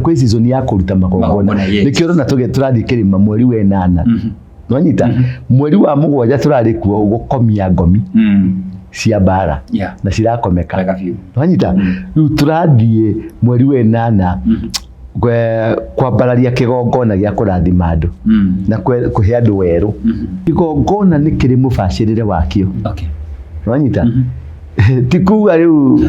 Kwĩ season ya kũruta magongona. Magongona, yes. Nĩkĩo ũrona tũrathiĩ kĩrĩma mweri wa ĩnana. Nwanyita mweri wa mũgwanja tũrarĩ kuo gũkomia ngomi cia mbara na cirakomeka. Wega biũ. Nwanyita rĩu tũrathiĩ mweri wa ĩnana kwambararia kĩgongona gĩa kũrathima andũ na kũhe andũ werũ. Kĩgongona nĩ kĩrĩ mũbacĩrĩre wakĩo. Nwanyita ti kuga rĩu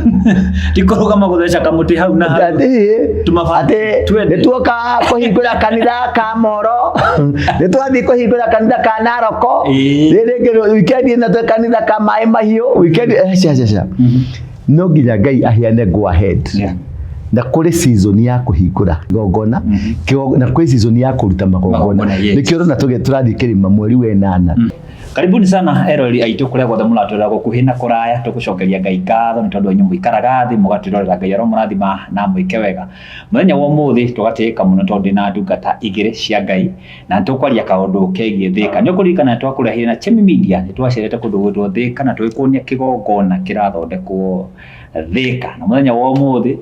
Ti kũrũgama gũtheca kamũtĩ hau na hau. Atĩ Tũmabati atĩ twende. nĩ tuoka kũhingũra kanitha ka Moro, nĩ twathiĩ kũhingũra kanitha ka Naroko, rĩrĩ rĩngĩ wikendi ĩno twĩ kanitha ka Maĩ Mahiũ wikendi, ca ca ca. No nginya Ngai aheane go ahead. Na kũrĩ season ya kũhingũra igongona, na kwĩ season ya kũruta magongona. Magongona, yes. Nĩkĩo ũrona tũrathiĩ kĩrĩma mweri wa ĩnana. Karibuni sana eroreri aitũ kũrĩa guothe mũratwĩrora gũkuhĩ na kũraya, tũgũcokeria Ngai ngatho nĩ tondũ wanyu mũikaraga thĩ mũgatwĩrorera. Ngai aromũrathima na mwĩke wega. Mũthenya wa ũmũthĩ tũgatĩĩka mũno tondũ ndĩna ndungata igĩrĩ cia Ngai na nĩtũkwaria kaũndũ kegiĩ Thĩka. Nĩ ũkũririkana nĩtwakũrehire na Chemi Media, nĩtwacerete kũndũ gwĩtwo Thĩka na tũgĩkuonia kĩgongona kĩrathondekwo Thĩka. Na mũthenya wa ũmũthĩ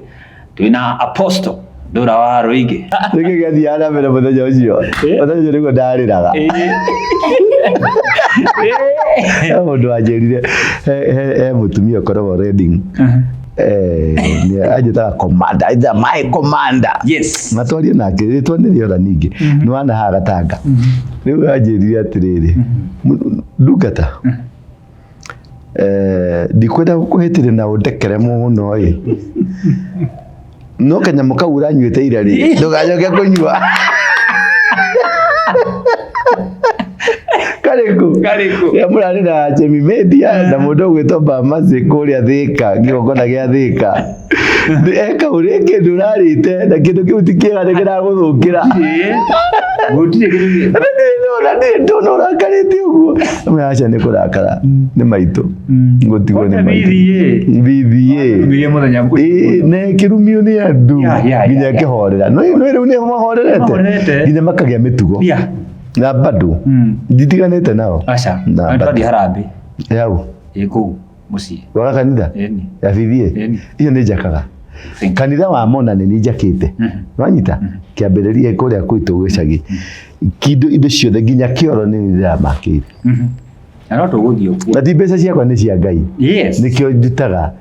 twĩna Apostle Ndũra wa Rũingĩ. Nĩkĩ gĩathiaga na mbere mũthenya ũcio? Mũthenya ũcio nĩguo ndarĩraga. He mũndũ wanjĩrire he mũtumia ũkoragwo Reading. Anjĩtaga commander, anjĩtaga my commander. Na twarie nake, rĩtwa nĩ rĩora ningĩ. Nĩ wana haha Gatanga. Rĩu anjĩrire atĩrĩrĩ, ndungata, ndikwenda gũkũhĩtĩria na ũndekere mũno ĩ, no kanyamũ kau ũranyuĩte ira rĩ, ndũgacoke kũnyua. Karĩkũ? Karĩkũ? Rĩrĩa mũrarĩ na Jemmy Media na mũndũ ũgwĩtwo Bamasi kũrĩa Thĩka, kĩgongona gĩa Thĩka. Eka ũrĩa kĩndũ ũrarĩte na kĩndũ kĩu ti kĩega nĩ kĩragũthũkĩra. Gũtirĩ kĩndũ. Ndona ũrakarĩte ũguo. Amwe aca nĩ kũrakara nĩ maitũ. Ngũtigwo nĩ maitũ. BBA. Rumirie mũthenya Ĩĩ, na ĩkĩrumio nĩ andũ nginya ĩkĩhorera. No rĩu nĩ mahorerete Mahorerete. nginya makagĩa mĩtugo. Na bado nditiganĩte nao. Aca. Na Na bado. twathiĩ harambĩ. Yau. Ĩ kũu mũciĩ. Waga kanitha? Ĩni. Ya BBA? Ĩni. Iyo nĩ njakaga. Thank you. Kanitha wa Mona nĩ niĩ njakĩte. Wanyita? Kĩambĩrĩria kũrĩa gwitũ gĩcagi. Kĩndũ indo ciothe nginya kĩoro nĩ niĩ ndĩramakĩire. Na no tũgũthiĩ ũguo. Na ti mbeca ciakwa nĩ cia Ngai. Nĩkĩo ndutaga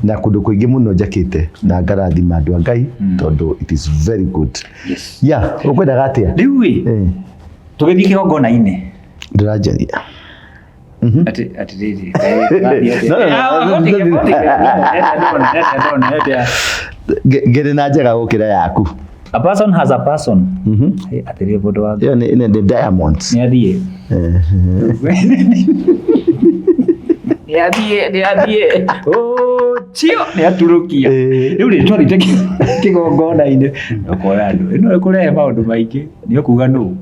na kũndũ kũingĩ mũno njakĩte na ngarathima andũ a Ngai tondũ it is very good. Yeah, ũkwendaga atĩa? Rĩu ĩ, tũgĩthiĩ kĩgongona-inĩ. Ndĩranjaria. Atĩ atĩrĩrĩ, kaĩ No, no, no. Ngĩrĩ na njega gũkĩra yaku. A person has a person. Atĩrĩrĩ mũndũ wa Ĩyo nĩ diamonds. Nĩ athiĩ. Nĩ athiĩ, nĩ athiĩ. Oh, chio nĩ aturũkia. Rĩu rĩ twathiĩte kĩgongona-inĩ. Ũkora andũ. Ĩno ĩkũrehe maũndũ maingĩ. Nĩ ũkuga nũ?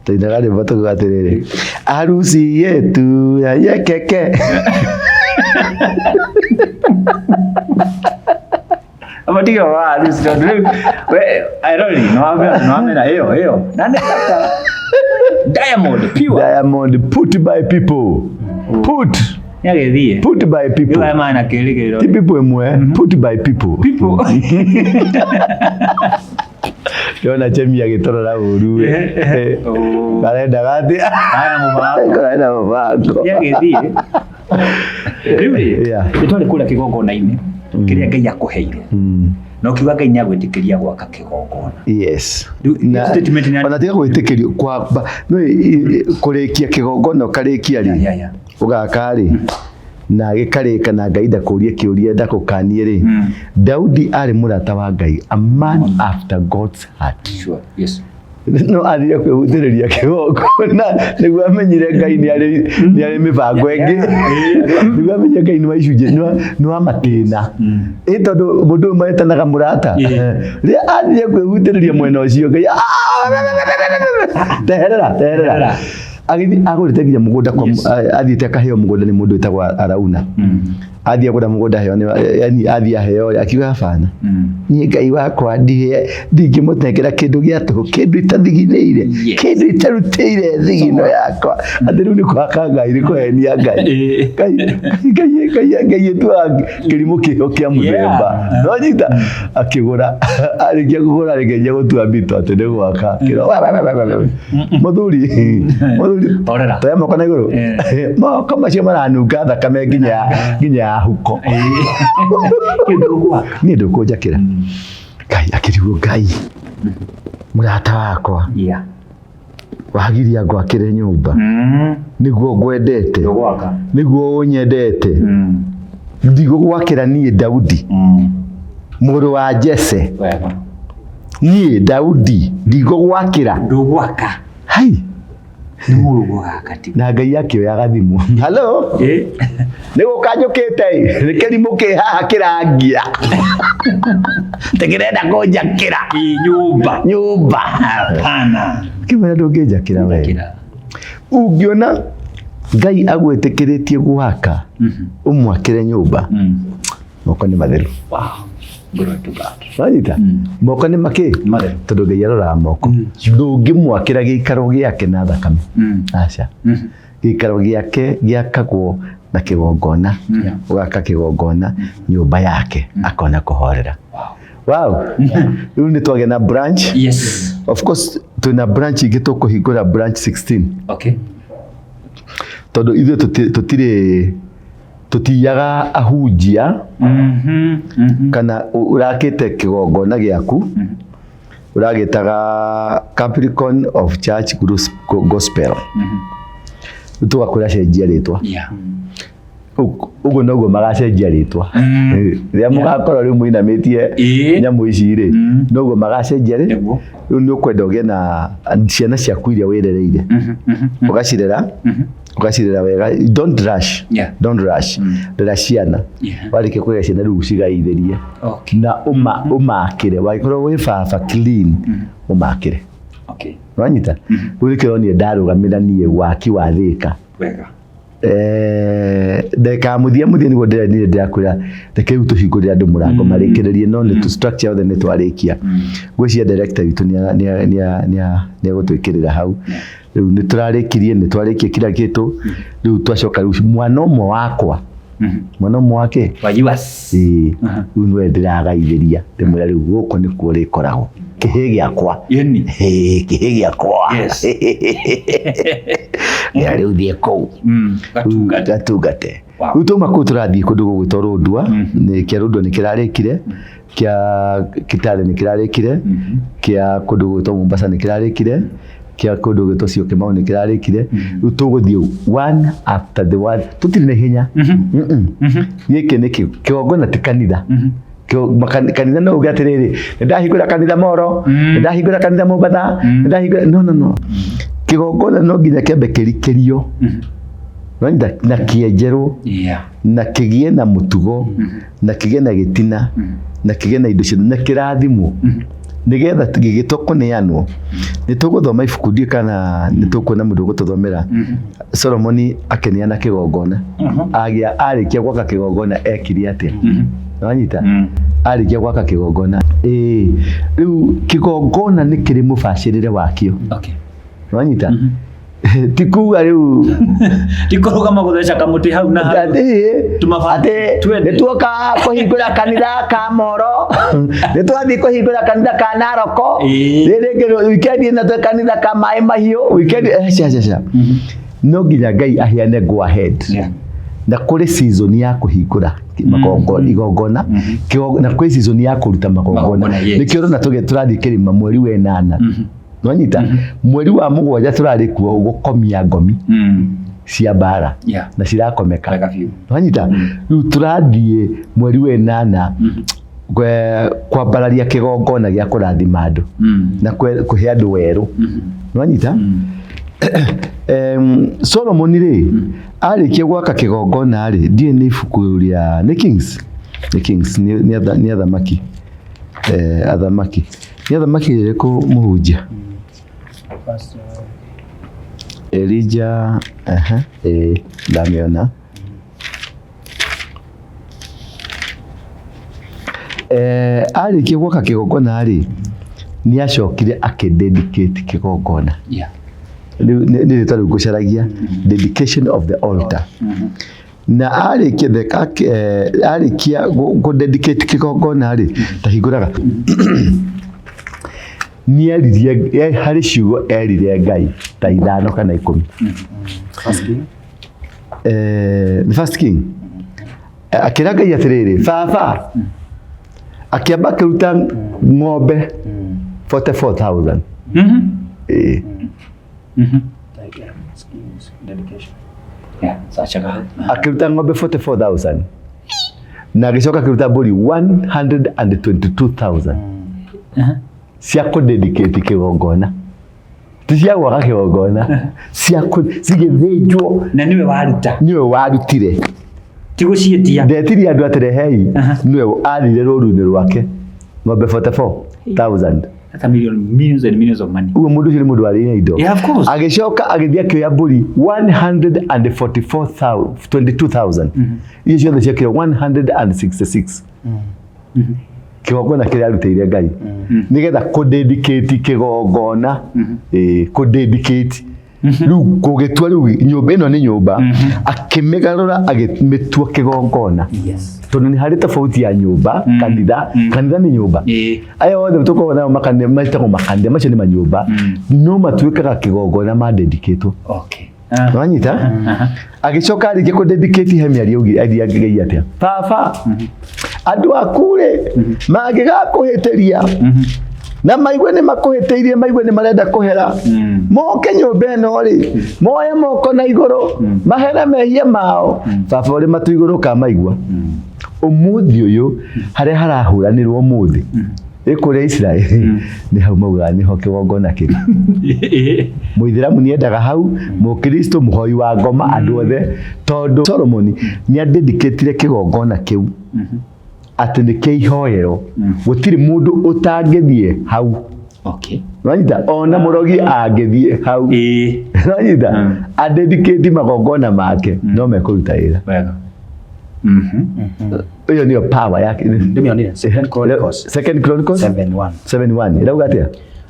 Tũinaga rwĩmbo tũkiuga atĩrĩrĩ, harusi yetu ya yekeke. Amatiga wa harusi tondũ rĩu we airori nĩ wamera ĩyo ĩyo. Na nĩ bata. Diamond pure. Diamond put by people. Put. Nĩ agĩthiĩ. Put by people. Rĩu aya mana kĩrĩgĩrĩro. Ti people ĩmwe, put by people. People. Ndĩrona Chemi agĩtũrora ũru. Karendaga atĩa? Karena mũbango. Karenda mũbango. Nĩ agĩthiĩ. Rĩu rĩ, nĩ twarĩ kũrĩa kĩgongona-inĩ kĩrĩa Ngai akũheire. Na ũkiuga Ngai nĩ agwĩtĩkĩria gwaka kĩgongona. Yes. Ona tiga gwĩtĩkĩrio kwamba no kũrĩkia kĩgongona ũkarĩkia rĩ ũgaka rĩ na gĩkarĩka na Ngai ndakũrie kĩũria ndakũkanie rĩ. Daudi arĩ mũrata wa Ngai, a man after God's heart. Sure. Yes. No athire kwĩhutĩrĩria kĩgongona nĩguo amenyire Ngai nĩ arĩ mĩbango ĩngĩ, nĩguo amenyire Ngai nĩ wa icunjĩ, nĩ wa matĩna. Ĩ tondũ mũndũ ũyũ metanaga mũrata, rĩrĩa athire kwĩhutĩrĩria mwena ũcio Ngai teherera teherera, agĩthiĩ agũrĩte nginya mũgũnda kwa athiĩte akaheo mũgũnda nĩ mũndũ wĩtagwo Arauna. Athiĩ agũra mũgũnda aheo yani athiĩ aheo rĩ, akiuga hapana, niĩ Ngai wakwa ndingĩmũnengera kĩndũ gĩa tũhũ, kĩndũ itathiginĩire, kĩndũ itarutĩire thigino yakwa, atĩ rĩu nĩ kũhaka Ngai, nĩ kũhenia Ngai. Ngai Ngai Ngai Ngai ĩtuaga kĩrimũ kĩho kĩa mũthemba. No nyita akĩgũra, arĩkia kũgũra rĩkĩanjia gũtua mbito atĩ nĩ gwaka kĩro mũthuri, mũthuri. Horera. Toya moko na igũrũ. Moko macio maranunga thakame nginya ya huko. Kĩndũ ũgwaka. Niĩ ndũkũnjakĩra. Ngai akĩrigwo, Ngai mũrata wakwa, wagiria ngwakĩre nyũmba nĩguo ngwendete, Ndũgwaka. Nĩguo ũnyendete, ndigũgwakĩra niĩ Daudi mũrũ wa Jese. Wega. Niĩ Daudi ndigũgwakĩra. Ndũgwaka. Hai. Nĩ mũrũguo gaka ti. Na Ngai akĩoya gathimũ, halo, nĩ gũka njũkĩte ĩ, nĩ kĩrimũ kĩ haha kĩrangia tĩkĩrenda kũnjakĩra Ĩ nyũmba. Nyũmba. Hapana. Kĩmwĩra ndũngĩnjakĩra we. Kĩra. Ũngĩona Ngai agwĩtĩkĩrĩtie gwaka, ũmwakĩre nyũmba, moko nĩ matheru. Wow. Glory to God. Wanyita? Moko nĩ makĩ? Matheru. Tondũ Ngai aroraga moko. Ndũngĩmwakĩra gĩikaro gĩake na thakame. Aca. Gĩikaro gĩake gĩakagwo na kĩgongona. Ũgaka kĩgongona nyũmba yake, akona kũhorera. Wow. Rĩu nĩ twagĩa na branch. Of course twĩna branch ingĩ, tũkũhingũra branch 16, tondũ ithuĩ tũtirĩ tũtiyaga ahunjia kana ũrakĩte kĩgongona gĩaku ũragĩtaga Capricorn of Church Gospel, rĩu tũgakwĩra cenjia rĩtwa. Ũguo noguo magacenjia rĩtwa rĩrĩa mũgakorwo rĩu mũinamĩtie nyamũ ici rĩ, noguo magacenjia rĩ. Rĩu nĩ ũkwenda ũgĩe na ciana ciaku iria wĩrereire, ũgacirera, ũgacirera wega. Don't rush. Don't rush. Rera ciana. Warĩkia kũrera ciana, rĩu cigaithĩrie na ũmakĩre. Wangĩkorwo wĩ baba clean, ũmakĩre. Wanyita? Rĩu nĩkĩo ũronire ndarũgamĩra niĩ waki wa Thĩka. Wega. Ndagĩka ya mũthia mũthia nĩguo ndĩrenire ndĩrakwĩra reke rĩu tũhingũrĩre andũ mũrango marĩkĩrĩrie, no nĩ structure yothe nĩ twarĩkia. Ngwĩciria director witũ nĩ egũtwĩkĩrĩra hau. Rĩu nĩ tũrarĩkirie, nĩ twarĩkia kila kĩndũ. Rĩu twacoka rĩu mwana ũmwe wakwa, mwana ũmwe wake. Wa US. Ĩĩ, rĩu nĩwe ndĩragaithĩria, ndĩmwĩra rĩu gũkũ nĩkuo rĩkoragwo kĩhĩ gĩakwa. Yeni. Ĩĩ, kĩhĩ gĩakwa. Nĩra rĩu thiĩ kũu. Gatungate. Gatungate. Rĩu twauma kũu tũrathiĩ kũndũ gũgwĩtwo Rũndua. Nĩ kĩa Rũndua nĩ kĩrarĩkire, kĩa Kitale nĩ kĩrarĩkire, kĩa kũndũ gũgwĩtwo Mombasa nĩ kĩrarĩkire, kĩa kũndũ gũgwĩtwo Syokimau nĩ kĩrarĩkire. Rĩu tũgũthiĩ one after the one, tũtirĩ na ihenya. Gĩkĩ nĩ kĩgongona, ti kanitha. Kanitha no uge atĩrĩrĩ, nĩ ndahingũra kanitha Moro, nĩ ndahingũra kanitha Mombatha, nĩ ndahingũra. No, no, no, kĩgongona no nginya kĩambe kĩrikĩrio. Nĩwanyita? Na kĩenjerwo na kĩgĩe na mũtugo na kĩgĩe na gĩtina na kĩgĩe na indo ciothe na kĩrathimwo nĩgetha gĩgĩtwo kũneanwo. Nĩ tũgũthoma ibuku, ndiũĩ kana nĩ tũkuona mũndũ ũgũtũthomera Solomoni akĩneana kĩgongona. Agĩa arĩkia gwaka kĩgongona ekire atĩa? Nĩwanyita? Arĩkia gwaka kĩgongona, ĩĩ, rĩu kĩgongona nĩ kĩrĩ mũbacĩrĩre wakĩo. Nĩwanyita? Ti kuga rĩu Ti kũrũgama gũtheca kamũtĩ hau na hau. Atĩ Tumabati, atĩ twende. nĩ tuoka kũhingũra kanitha ka Moro, nĩ twathiĩ kũhingũra kanitha ka Naroko, rĩrĩ rĩngĩ weekend ĩno twĩ kanitha ka Maĩ Mahiũ, weekend cia cia cia. No nginya Ngai aheane go ahead. Na kũrĩ season ya kũhingũra magongona, igongona, na kwĩ season ya kũruta magongona. Magongona, yes. Nĩkĩo ũrona tũrathiĩ kĩrĩma mweri wa ĩnana. Nwanyita? Mweri wa mũgwanja tũrarĩ kuo gũkomia ngomi cia mbara na cirakomeka. Wega biũ. Nwanyita? Rĩu tũrathiĩ mweri wa ĩnana kwambararia kĩgongona gĩa kũrathima andũ na kũhe andũ werũ. Nwanyita? Solomoni rĩ, arĩkia gwaka kĩgongona rĩ, ndiũĩ nĩ ibuku rĩa nĩ Kings, nĩ Kings, nĩ athamaki, athamaki, nĩ athamaki ĩrĩkũ mũhunjia? Elijah, ehe, ĩĩ, ndamĩona. Arĩkia gwaka kĩgongona rĩ, nĩ acokire akĩ dedicate kĩgongona. Rĩu nĩ rĩtwa rĩu ngũcaragia, dedication of the altar. Na arĩkia arĩkia kũ dedicate kĩgongona rĩ, ta hingũraga, nĩ eririe harĩ ciugo erire Ngai ta 5 kana 10. First King. Nĩ First King. Akĩra Ngai atĩrĩrĩ, baba, akĩamba akĩruta ng'ombe 44,000. Ĩĩ. Like, excuse, dedication. Yeah, sachaga. Akĩruta ng'ombe 44,000 na agĩcoka akĩruta mbũri 122,000 cia kũ dedicate kĩgongona, ti cia gwaka kĩgongona, cia cigĩthĩnjwo. Na niwe waruta? Nĩwe warutire. Ti gũciĩtia? Ndetirie andũ atĩrehei, nĩwe athire rũru-inĩ rwake ng'ombe 44,000. That's a million, millions and millions of money. Ũguo mũndũ ũcio nĩ mũndũ warĩ na indo. Yeah, of course. Agĩcoka agĩthiĩ akĩoya mbũri 144,000, 22,000, icio ciothe ciakĩra 166 kĩgongona kĩrĩa arutĩire Ngai nĩgetha kũ dedicate kĩgongona. Ĩĩ, kũ dedicate rĩu, kũgĩtua rĩu nyũmba ĩno nĩ nyũmba, akĩmĩgarũra agĩmĩtua kĩgongona. Tondũ nĩ harĩ tofauti ya nyũmba, kanitha. Kanitha nĩ nyũmba. Aya othe tũkoragwo nao makanitha, metagwo makanitha, macio nĩ manyũmba, no matuĩkaga kĩgongona madedicatwo. Wanyita? Agĩcoka arĩkia kũ dedicate, he mĩario augire, aria Ngai atĩa, baba, andũ aku rĩ mangĩgakũhĩtĩria na maigue nĩ makũhĩtĩirie, maigue nĩ marenda kũhera, moke nyũmba ĩno rĩ, moe moko na igũrũ mahere mehia mao, baba ũrĩ matu igũrũ ũkamaigua. Ũmũthĩ ũyũ harĩa harahũranĩrwo ũmũthĩ ĩ kũrĩa Isiraeli, nĩ hau maugaga nĩho kĩgongona kĩrĩ. Mũithĩramu nĩendaga hau, mũkristo, mũhoi wa ngoma, andũ othe, tondũ Solomoni nĩ adedicatire kĩgongona kĩu atĩ nĩ kĩa ihoero, gũtirĩ mũndũ ũtangĩthiĩ hau. Wanyita? Ona mũrogi angĩthiĩ hau. Wanyita? Adedicate magongona make, no mekũruta wĩra. Wega. Ĩyo nĩyo power yake. Ndĩmĩonire. Second Chronicles. Second Chronicles 7:1. 7:1 ĩrauga atĩa?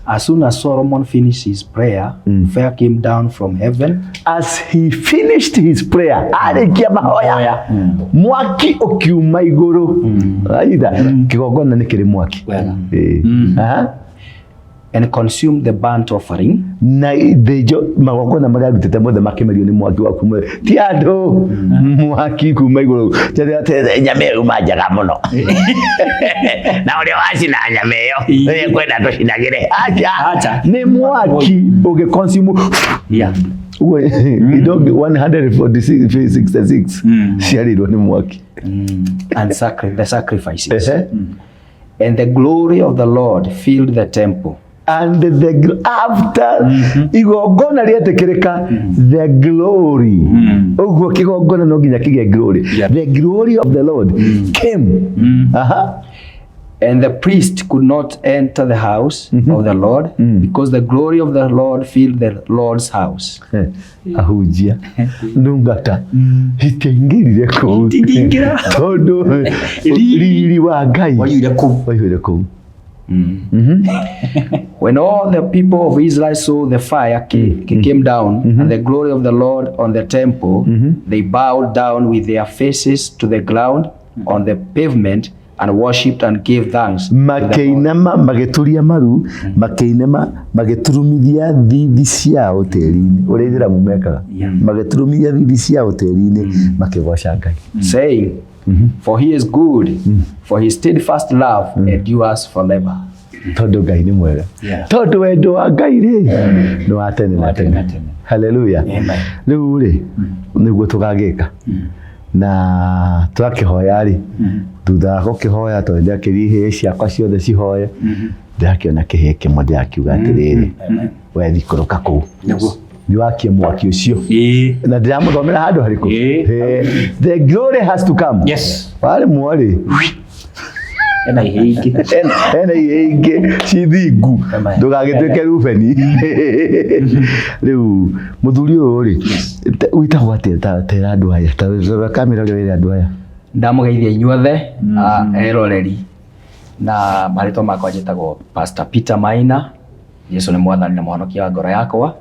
As soon as Solomon finished his prayer, fire came down from heaven As he finished his prayer, arĩkia mahoya, mwaki ũkiuma igũrũ. Wanyita? Kĩgongona nĩ kĩrĩ mwaki. Wega. Ĩĩ. Aha. And consumed the burnt offering Na thĩnjo magongona marĩa arutĩte mothe makĩmerio nĩ mwaki wa kuma, ti andũ, mwaki kuma igũrũ. Tete atĩ nyama ĩyo yuma njega mũno, na ũrĩa wacina nyama ĩyo nĩ kwenda tũcinagĩre. Acha. Acha. Nĩ mwaki ũgĩ consume ũguo indo 146 ciarĩirwo nĩ mwaki. And the sacrifices. Ehe. And the glory of the Lord filled the temple. And after igongona rĩetĩkĩrĩka, the glory, ũguo kĩgongona no nginya kĩgĩe glory. The glory of the Lord came. Aha. And the priest could not enter the house of the Lord because the glory of the Lord filled the Lord's house. Ahunjia ndungata itiaingĩrire kũu. Itingĩingĩra. Tondũ riri wa Ngai Waiyũire kũu. Waiyũire kũu. When all the people of Israel saw the fire came down and the glory of the Lord on the temple, they bowed down with their faces to the ground on the pavement and worshipped and gave thanks to the Lord. Makĩinama, magĩturia maru, makĩinama, magĩturumithia thithi ciao tĩri-inĩ, ũrĩa ithĩramu mekaga, magĩturumithia thithi ciao tĩri-inĩ, makĩgoca Ngai, saying, "For he is good, for his steadfast love endures forever." Tondũ Ngai nĩ mwega, tondũ wendo wa Ngai rĩ nĩ wa tene na tene. Na tene. Haleluya. Rĩu rĩ, nĩguo tũgagĩka na twakĩhoya rĩ, thutha wa gũkĩhoya, tondũ ndĩrakĩria ihĩĩ ciakwa ciothe cihoye, ndĩrakĩona kĩhĩĩ kĩmwe, ndĩrakiuga atĩrĩrĩ, we thikũrũka kũu Nĩguo. Nĩ wakie mwaki ũcio. Na ndĩramũthomera handũ harĩkũ? The glory has to come. Warĩmwo rĩ, Ena ihĩĩ ingĩ. Hena ihĩĩ ingĩ cithingu. Amen. Ndũgagĩtuĩke Rubeni. Rĩu mũthuri ũyũ rĩ, wĩtagwo atĩa? Ta tera andũ aya, ta rora kamera ũrĩa wĩre andũ aya. Ndamũgeithia inyuothe eroreri. Na marĩtwa makwa njĩtagwo Pastor Peter Maina. Jesu nĩ mwathani na mũhonokia wa ngoro yakwa.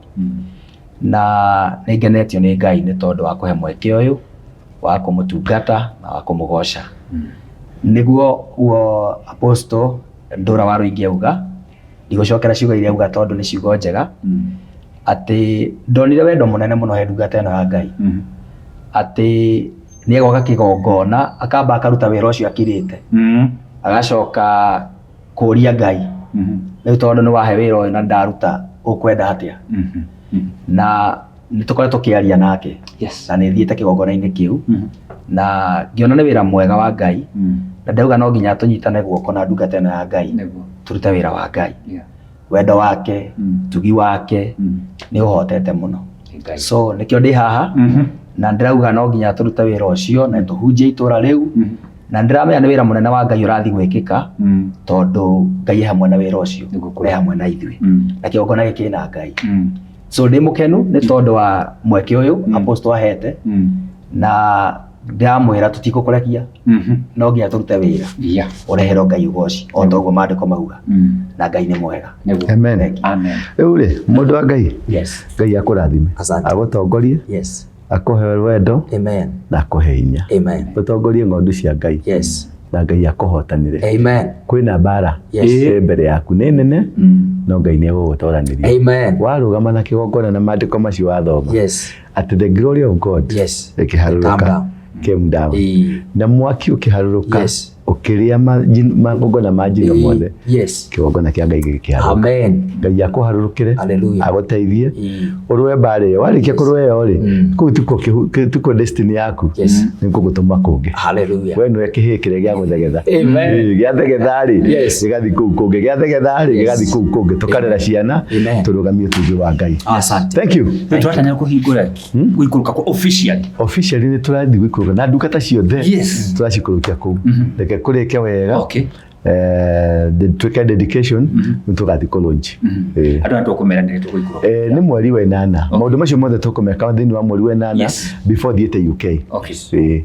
Na nĩ ngenetio nĩ Ngai nĩ tondũ wa kũhe mweke ũyũ wa kũmũtungata na wa kũmũgoca. Nĩguo uo Apostle Ndũra wa Rũingĩ auga, ndigũcokera ciugo iria auga tondũ nĩ ciugo njega, atĩ ndonire wendo mũnene mũno he ndungata ĩno ya Ngai, atĩ nĩ agoka kĩgongona akamba akaruta wĩra ũcio akirĩte, agacoka kũria Ngai, rĩu tondũ nĩ wahe wĩra ũyũ na ndaruta ũkwenda atĩa? Na nĩ tũkoretwo tũkĩaria nake na nĩ thiĩte kĩgongona-inĩ kĩu na ngĩona nĩ wĩra mwega wa Ngai, na ndauga no nginya tũnyitane guoko na ndungata ĩno ya Ngai tũrute wĩra wa Ngai. Wendo wake, tugi wake nĩ ũhotete mũno, so nĩkĩo ndĩ haha na ndĩrauga no nginya tũrute wĩra ũcio na tũhunjie itũra rĩu, na ndĩramenya nĩ wĩra mũnene wa Ngai ũrathiĩ gwĩkĩka tondũ Ngai e hamwe na wĩra ũcio, e hamwe na ithuĩ na kĩgongona gĩkĩ na Ngai. So ndĩ mũkenu nĩ tondũ wa mweke ũyũ Apostle ahete, na ndĩramwĩra tũtikũkũrekia, no nginya tũrute wĩra ũreherwo Ngai ũgoci o ta ũguo maandĩko mauga, na Ngai nĩ mwega. Amen. Amen. Rĩu rĩ, mũndũ wa Ngai, Yes. Ngai akũrathime, Asante. agũtongorie, Yes. akũhe wendo Amen. na akũhe hinya. Amen. Ũtongorie ng'ondu cia Ngai Yes. na Ngai akũhotanĩre. Amen. Kwĩna mbara Yes. ĩ mbere yaku nĩ nene, no Ngai nĩ egũgũtoranĩria. Amen. Warũgama na kĩgongona na maandĩko macio wathoma Yes. atĩ the glory of God Yes. Come ĩkĩharũrũka, down. came down, Ĩĩ. na mwaki ũkĩharũrũka, Yes. ũkĩrĩa magongona ma njino Ĩĩ. mothe, Yes. kĩgongona kĩa Ngai gĩkĩharũrũka. Amen. Ngai akũharũrũkĩre, Hallelujah. agũteithie Ĩĩ. ũrũe mbara ĩyo. Warĩkia kũrũa ĩyo rĩ, kũu tikuo tikuo destiny yaku, Yes. nĩ gũgũtũma kũngĩ. Hallelujah. We nĩwe kĩhĩĩ kĩrĩa gĩa gũthegetha. Amen. Ĩĩ, gĩathegetha rĩ, Yes. gĩgathiĩ kũu kũngĩ, gĩathegetha rĩ, gĩgathiĩ kũu kũngĩ, tũkarera ciana, Amen. tũrũgamie ũtugi wa Ngai. Asante. Thank you. Rĩu tũratanya kũhingũra gũikũrũka kwa officially. Officially nĩ tũrathiĩ gũikũrũka na ndungata ciothe, Yes. tũracikũrũkia kũu. Reke kũrĩke wega, Okay. twĩke dedication, nĩ tũgathiĩ kũ launch. Ĩĩ. Andũ aya tũkũmera nĩ tũgũikũrũka. Nĩ mweri wa ĩnana, maũndũ macio mothe tũkũmeka thĩinĩ wa mweri wa ĩnana, Yes. before thiĩte UK. Okay. Ĩĩ.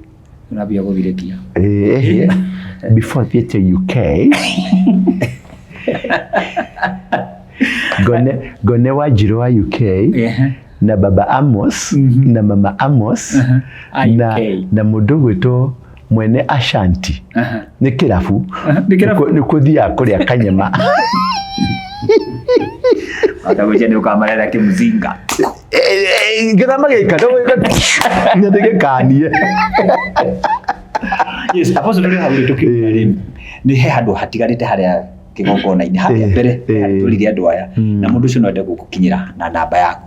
Ũrambia gũthirĩkia. Ĩĩ, before thiĩte UK ngone Wanjirũ wa UK na baba Amos na mama Amos A na UK. na mũndũ ũgwĩtwo mwene Ashanti, nĩ kĩrabu. Nĩ kĩrabu. Nĩ kũthiaga kũrĩa kanyama. Atagwĩcia nĩ ũkamarera kĩmũzinga. Ngĩthama gĩka nĩndĩgĩkanie. Yes, Apostle, tũrĩ hau rĩ tũkiuga rĩ, nĩ he handũ hatigarĩte harĩa kĩgongona-inĩ harĩa mbere tũrire andũ aya, na mũndũ ũcio no ende gũgũkinyĩra na namba yaku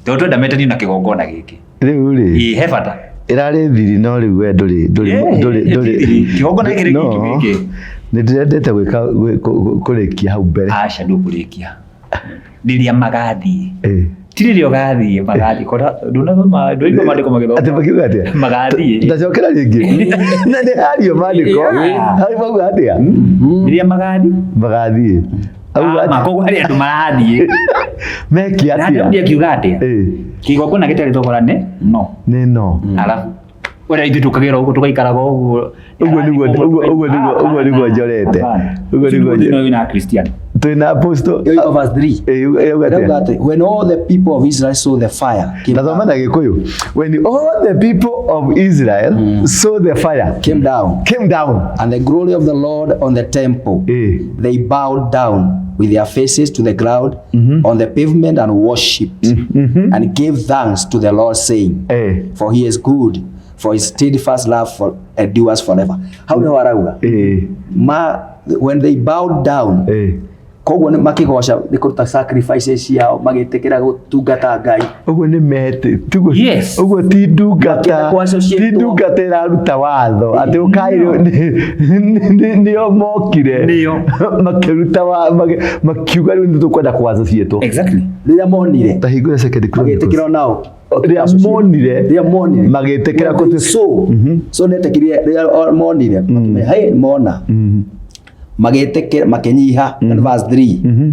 tondũ twenda metanio na kĩgongona gĩkĩ. Rĩu rĩ, Ĩĩ, he bata. Ĩrarĩ thiri, no rĩu we ndũrĩ ndũrĩ ndũrĩ ndũrĩ Ti thiri. Kĩgongona gĩkĩ No, gĩkĩ. nĩ ndĩrendete gwĩka kũrĩkia hau mbere. Aca, ndũkũrĩkia rĩrĩa magathiĩ. Ti rĩrĩa ũgathiĩ, magathiĩ kora ndũnathoma, ndũraigua maandĩko magĩthoma. Atĩ makiuga atĩa? Magathiĩ. Ndacokera rĩngĩ na nĩ hario maandĩko harĩ mauga atĩa? Rĩrĩa magathiĩ. Magathiĩ. Auga Ah, atĩa? koguo harĩ andũ marathiĩ. Meke Na Daudi atĩa? akiuga atĩa? Kĩgongona gĩtarĩ thogora nĩ no. Nĩ no. Arabu ũrĩa ithuĩ tũkagĩra ũguo tũgaikaraga ũguo. Ũguo nĩguo njorete. Ũguo nĩguo nĩguo wĩna Christian. Twĩna apostle. Ĩyo verse 3. Ĩuga Ĩrauga atĩa? atĩ, when all the people of Israel saw the fire came Nathoma down, na Gĩkũyũ. When all the people of Israel saw the fire came down came down and the glory of the Lord on the temple, they bowed down with their faces to the ground on the pavement and worshipped and gave thanks to the Lord, saying, for he is good, for his steadfast love for endures forever. Hau nĩho arauga ma when they bowed down, koguo nĩ makĩgoca nĩ kũruta sacrifices ciao, magĩtĩkĩra gũtungata Ngai. Ũguo nĩ mete tiguo? Yes. Ũguo ti ndungata Makĩenda kũ-associate ti ndungata ĩraruta watho atĩ ũkai, nĩo mokire. Nĩo. Makĩruta makiuga rĩu nĩ tũkwenda kũ-associate. Exactly. Rĩrĩa monire Ta hingũra Second Chronicles. magĩtĩkĩra onao. Rĩrĩa monire rĩrĩa monire magĩtĩkĩra When they saw, so netĩkĩrie rĩrĩa monire makĩmenya, hey, mona magĩtĩkĩra makĩnyiha. Verse 3,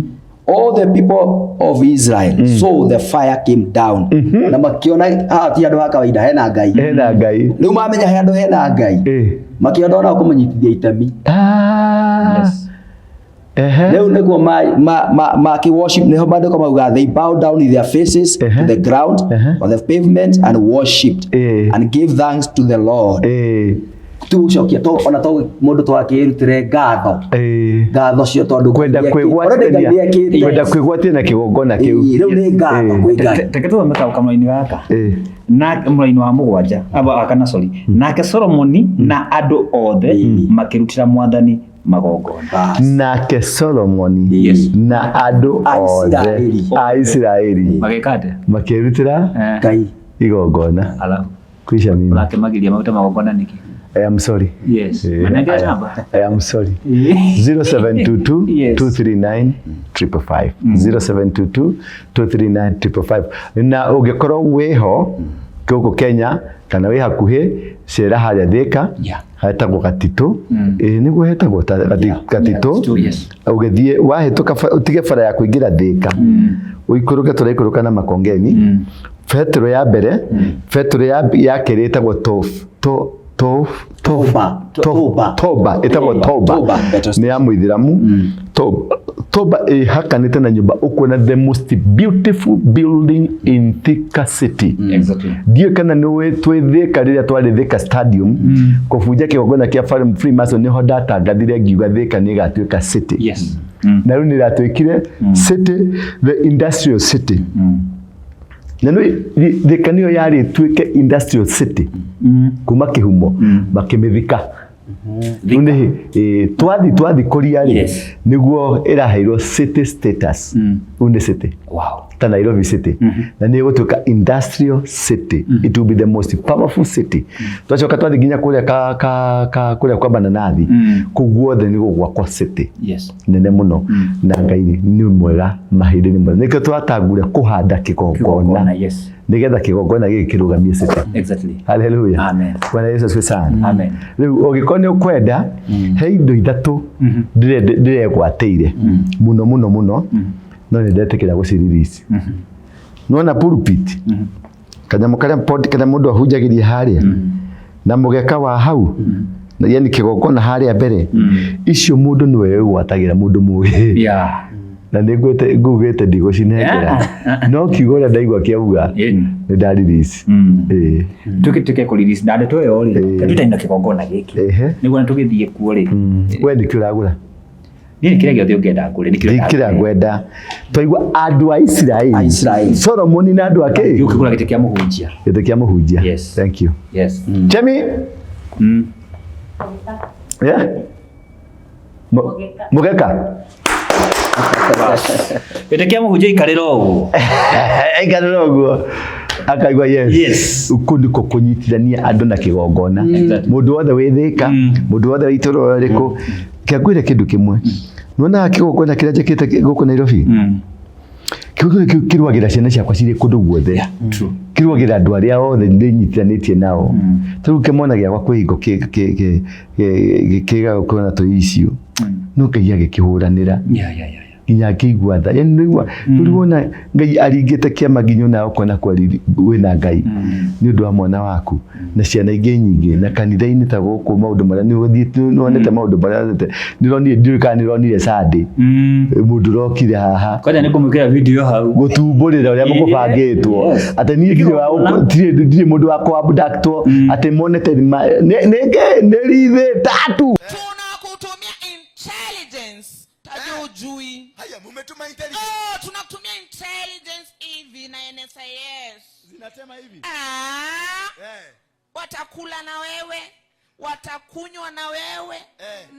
All the people of Israel saw the fire came down. Na makiona haha ti andũ a kawaida, hena Ngai. Hena Ngai. Rĩu mamenya he andũ hena Ngai, makĩona onao kũmũnyitithia itemi. Ah. Ehe. Rĩu nĩguo ma worship, nĩho maandĩko mauga they bow down with their faces to the ground on the pavement and worshipped and gave thanks to the Lord. Tũgũcokia to ona to mũndũ twakĩrutĩre ngatho, ngatho cio tondũ Kwenda Ngai nĩekĩte. Already Ngai nĩekĩte. Kwenda kwĩgwatia na kĩgongona kĩu. Ĩĩ, rĩu nĩ ngatho kwĩ Ngai. Reke tũthome kamũraini gaka na mũraini wa mũgwanja aba akana, sorry. Nake Solomoni na andũ othe makĩrutĩra Mwathani magongona. Bas. Nake Solomoni na andũ A othe Isiraeli. a Isiraeli Magĩka atĩa? makĩrutĩra Ngai. igongona. Alafu Kwisha mimi. ũrakĩmagiria maruta magongona nĩkĩ? I am sorry. Yes. Manengere namba. I am sorry. 0722 239 555, 0722 239 555. Na ũngĩkorwo wĩho gũkũ Kenya kana wĩ hakuhĩ, cera harĩa Thĩka, hetagwo Gatitũ. Ĩĩ, nĩguo hetagwo Gatitũ. Gatitũ, yes. Ũgĩthiĩ wahĩtũka ũtige bara ya kũingĩra Thĩka, ũikũrũke, tũraikũrũka na Makongeni, betũrũ ya mbere, betũrũ ya kerĩ ĩtagwo Tof to Tof Toba. Toba. Toba, ĩtagwo Toba. Toba, better. Nĩ ya mũithĩramu. Toba ĩhakanĩte na nyũmba ũkuona, the most beautiful building in Thika City. Ndiũĩ kana nĩ twĩ Thika, rĩrĩa twarĩ Thika Stadium kũbunja kĩgongona kĩa Freemason, nĩho ndatangathire ngiuga Thika nĩ ĩgatuĩka city. Na rĩu nĩ ĩratuĩkire city, the industrial city. Na nĩ Thika nĩyo yarĩ ĩtuĩke industrial city kuma kĩhumo, makĩmĩthika. Rĩu nĩ twathi kũria rĩ, nĩguo ĩraheirwo city status. Rĩu nĩ city ta Nairobi City, na nĩ ĩgũtuĩka industrial city. It will be the most powerful city. Twacoka twathi nginya kũrĩa ka kũrĩa kwa Bananathi, kũu guothe nĩ gũgwakwo city nene mũno. Na Ngai nĩ mwega, mahinda nĩ mwega, nĩkĩo twatangure kũhanda kĩgongona, Kĩgongona, yes. nĩgetha kĩgongona gĩkĩ kĩrũgamie city. Haleluya. Amen. Bwana Yesu asifiwe sana. Amen. Rĩu ũngĩkorwo nĩ ũkwenda, he indo ithatũ ndĩregwatĩire mũno mũno mũno, no nĩ ndetĩkĩra gũcirelease. Nĩwona pulpit, kanyamũ karĩa pod karĩa mũndũ ahunjagĩria harĩa, na mũgeka wa hau, na yani kĩgongona harĩa mbere, icio mũndũ nĩwe wĩgwatagĩra, mũndũ mũgĩ. Na nĩ ngwĩte ngugĩte ndigũcinengera, no kiugo ũrĩa ndaigua kĩauga nĩ ndarelease. Ĩĩ. Tuke kũrelease na ndeto ĩyo rĩ, twĩtani na kĩgongona gĩkĩ, nĩguo na tũgĩthiĩ kuo rĩ. We nĩkĩ ũragũra? Niĩ kĩrĩa gĩothe ũngĩenda ngũre nĩkĩo. Kĩrĩa ngwenda, twaigua andũ a Isiraeli, A Isiraeli. Solomoni na andũ ake. Ũkĩgũra gĩtĩ kĩa mũhunjia. Gĩtĩ kĩa mũhunjia. Thank you. Chemi. Yeah? Mũgeka. Gĩtĩ kĩa mũhunjia ikarĩra ũguo. Aikarĩra ũguo akaigua yes. Kũu nĩkuo kũnyitithania andũ na kĩgongona. Mũndũ wothe wĩ Thĩka, mũndũ wothe wĩ itũũra rĩrĩkũ, kĩangwĩre kĩndũ kĩmwe, nĩwonaga kĩgongona kĩrĩa njĩkĩte gũkũ Nairobi, kĩgongona kĩu kĩrũagĩra ciana ciakwa cirĩ kũndũ guothe. True. Kĩrũagĩra andũ arĩa othe ndĩnyitithanĩtie nao. Ta rĩu kĩmwana gĩakwa kwĩ hingo kĩgaga kuona tũ issue, no Ngai agĩkĩhũranĩra nginya akĩigua tha, yani nĩigua rĩu wona Ngai aringĩte kĩama nginya ona ũkona kwari wĩna Ngai nĩ ũndũ wa mwana waku na ciana ingĩ nyingĩ na kanitha-inĩ ta gũkũ, maũndũ marĩa nĩ ũthiĩte nĩwonete, maũndũ marĩa wonete, nĩũronire, ndiũĩ kana nĩũronire Sunday mũndũ ũrokire haha. Kwanja nĩ kũmwĩkĩra video hau. Gũtumbũrĩra ũrĩa mũkũbangĩtwo atĩ niĩ ndirĩ ndirĩ mũndũ wa kũabductwo, atĩ monete nĩ kĩ nĩ rithĩ tatu. Tunakutumia intelligence, tajua ujui. Haya, mumetuma intelligence. Oh, tunakutumia intelligence hivi na NSIS. Zinasema hivi. Ah, watakula na wewe, watakunywa na wewe,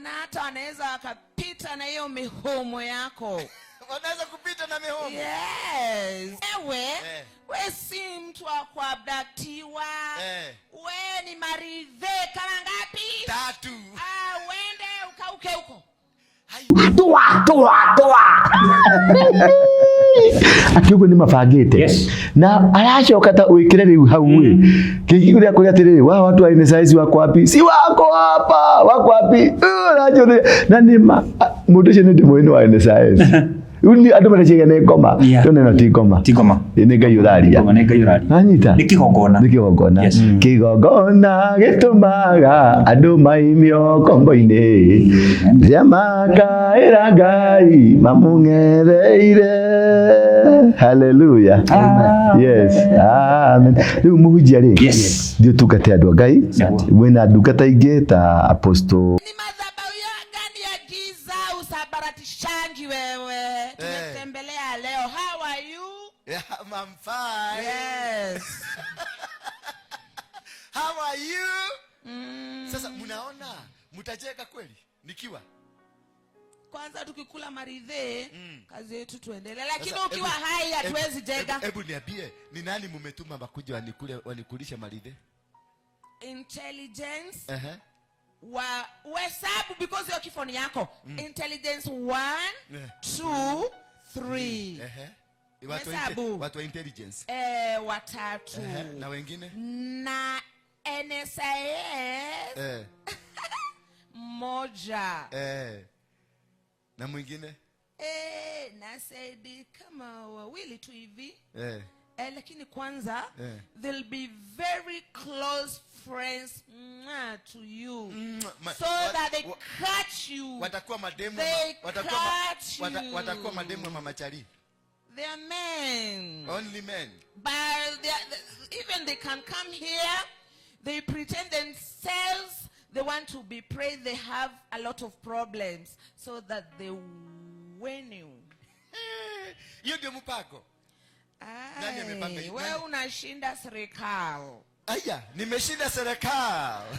na hata wanaweza wakapita na hiyo mihomo yako. Wanaweza kupita na mihomo. Yes. Wewe, we si mtu wa kuabductiwa. We ni maridhe kama ngapi? Tatu. Ah, uende ukauke huko. Tua tua tua atĩ ũguo nĩ mabangĩte. Na aracoka ta wĩkĩre rĩu hau ĩ kĩũrĩa kũrĩa atĩrĩrĩ wa watu wa NSIS wako wapi? Si wako hapa, wako wapi? Aranjũthĩria na nĩ ma mũndũ ũcio nĩ ndĩmũĩ nĩ wa NSIS. Rĩu andũ mareciria nĩ ngoma. Yeah. No nĩno ti ngoma. Ti ngoma. Ĩ, nĩ Ngai ũraria. Ngoma nĩ Ngai ũraria. Anyita. Nĩ kĩgongona. Nĩ kĩgongona. Yes. Kĩgongona gĩtũmaga andũ maimio ngombo-inĩ. Rĩrĩa makaĩra Ngai mamũng'etheire. Hallelujah. Yes. Amen. Rĩu mũhunjia rĩ. Yes. Thiĩ ũtungate andũ a Ngai. Nĩguo. Wĩna ndungata ingĩ ta apostle Ni madhabahu ya gani ya giza usabaratishangi wewe? Tumetembelea leo. How are you? Yeah, I'm fine. Yes. How are you? Sasa mnaona mtacheka kweli nikiwa Kwanza tukikula maridhe kazi yetu tuendelee, lakini Sasa, ukiwa hai hatuwezi jenga. Hebu niambie ni nani mumetuma makuja wanikule wanikulishe maridhe? Intelligence Ehe. wa uhesabu because hiyo kifo ni yako. Intelligence 1 Yeah. 2 3. Ehe. Hesabu. Watu wa intelligence. Watatu. Ehe. Na wengine? Na NSIS moja. Na mwingine? Na saidi kama wawili tu hivi. Lakini kwanza they'll be very close friends to you. So that they catch you. Watakuwa mademu They watakuwa ma-, catch you. watakuwa mademu wa mama Chari. They are men. Only men. But even they can come here, they pretend themselves they want to be praised, they have a lot of problems so that they win you. Hiyo ndio mpango. Nani amepanga hii? Wewe Nani? unashinda serikali. Aya, nimeshinda serikali.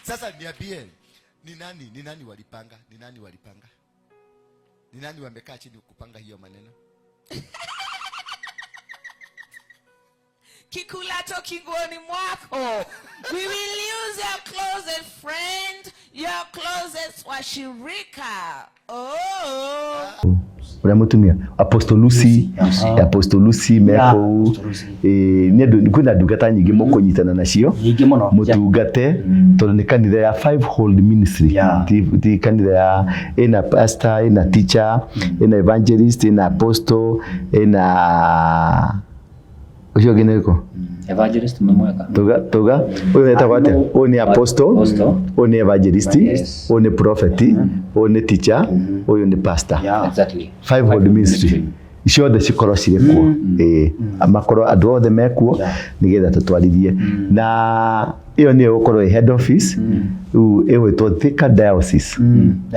Sasa niambie, ni nani walipanga? Ni nani walipanga? Ni nani wamekaa chini kupanga hiyo maneno? Kikulacho kinguoni mwako. We will use your closest friend, your closest washirika. Oh. Ũrĩa mũtumia Apostle Lucy, Apostle Lucy mekũu. Apostle Lucy. Nĩ andũ kwĩna ndungata nyingĩ mũkũnyitana nacio Nyingĩ mũno. mũtungate tondũ nĩ kanitha ya fivefold ministry. Ti kanitha ya ĩna pastor, ĩna teacher, ĩna evangelist, ĩna apostle, ĩna ũcio ũngĩ nĩ ũrĩkũ? Evangelist mmemweka. Tuga ũyũ etagwo atĩa? Ũyũ nĩ apostle, Apostle. ũyũ nĩ evangelist, Yes. ũyũ nĩ prophet, ũyũ nĩ teacher, ũyũ nĩ pastor. Exactly. Fivefold ministry ciothe cikorwo cirĩ kuo. Ĩĩ, makorwo andũ othe mekuo nĩgetha tũtwarithie na ĩyo nĩyo ĩgũkorwo ĩ head office. Rĩu ĩgwĩtwo Thika Diocese.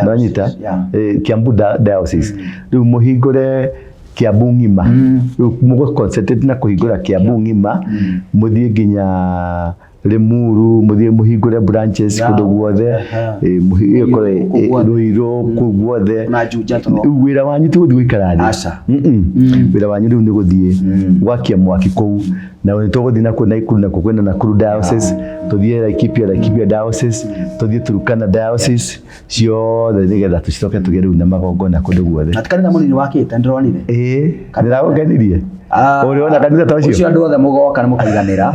Nonyita? Kiambu Diocese. Rĩu mũhingũre Kiambu ng'ima. Rĩu mũgũ concentrate na kũhingũra Kiambu ng'ima, mũthiĩ nginya Limuru, mũthiĩ mũhingũre branches kũndũ guothe. Ĩyo ĩkorwo Kũu guothe. Ruiru kũu guothe. Na Juja tũno. Rĩu wĩra wanyu ti gũthiĩ gũikara thĩ. Aca. Wĩra wanyu rĩu nĩ gũthiĩ gwakia mwaki kũu, na nĩ tũgũthiĩ nakuo Nakuru, nakuo kwĩna Nakuru Diocese, tũthiĩ Laikipia, Laikipia Diocese, tũthiĩ Turkana Diocese, ciothe nĩgetha tũcoke tũgĩe rĩu na magongona kũndũ guothe. Na ti kanitha mũnini wakĩte ndĩronire. Ĩĩ, ndĩragũkenirie. Ũrĩ wona kanitha ta ũcio? Ũcio andũ othe mũgoka nĩ mũkaiganĩra.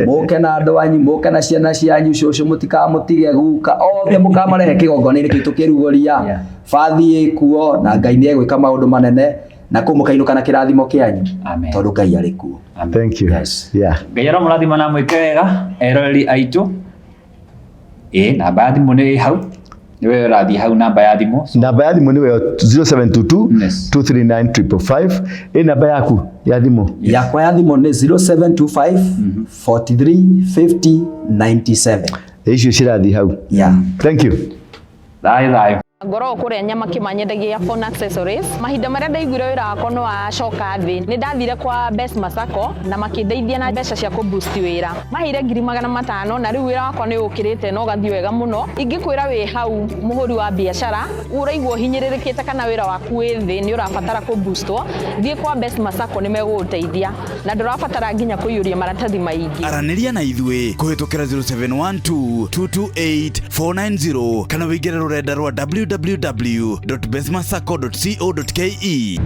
Mũke na andũ anyu, mũke na ciana cianyu, cũcũ mũtikamũtige guka, othe mũkamarehe kĩgongona-inĩ kĩu tũkĩrugũria. Bathi ĩkuo na Ngai nĩ egwĩka maũndũ manene na kũu mũkainũka na kĩrathimo kĩanyu. Amen. Tondũ Ngai arĩ kuo. Amen. Thank you. Yes. Yeah. Ngai aromũrathima na mwĩke wega eroreri aitũ. Ĩ, namba ya thimũ nĩ hau, nĩwe ũrathiĩ hau namba ya thimũ. Namba ya thimũ nĩwe 0722 Yes. 239 555. Ĩ namba yaku ya thimũ? Yakwa ya thimũ nĩ 0725 43 50 97. Icio cirathiĩ hau. Yeah. Thank you. Thayũ thayũ. Ngoragwo kũrĩa nyama kĩmanyendagia phone accessories. Mahinda marĩa ndaiguire wĩra wakwa nĩ wacoka thĩ, nĩ ndathire kwa Best Masako na makĩndeithia na mbeca cia kũ boost wĩra. Maheire 500,000 na rĩu wĩra wakwa nĩ ũkĩrĩte na ũgathiĩ wega mũno. Ingĩkwĩra wĩ hau mũhũri wa biacara ũraigua ũhinyĩrĩrĩkĩte kana wĩra waku wĩ thĩ nĩ ũrabatara kũ boostwo, thiĩ kwa Best Masako nĩ megũgũteithia na ndũrabatara nginya kũiyũria maratathi maingĩ. Aranĩria na ithuĩ kũhĩtũkĩra 0712 228 490 kana wĩingĩre rũrenda rwa www.bestmasacco.co.ke.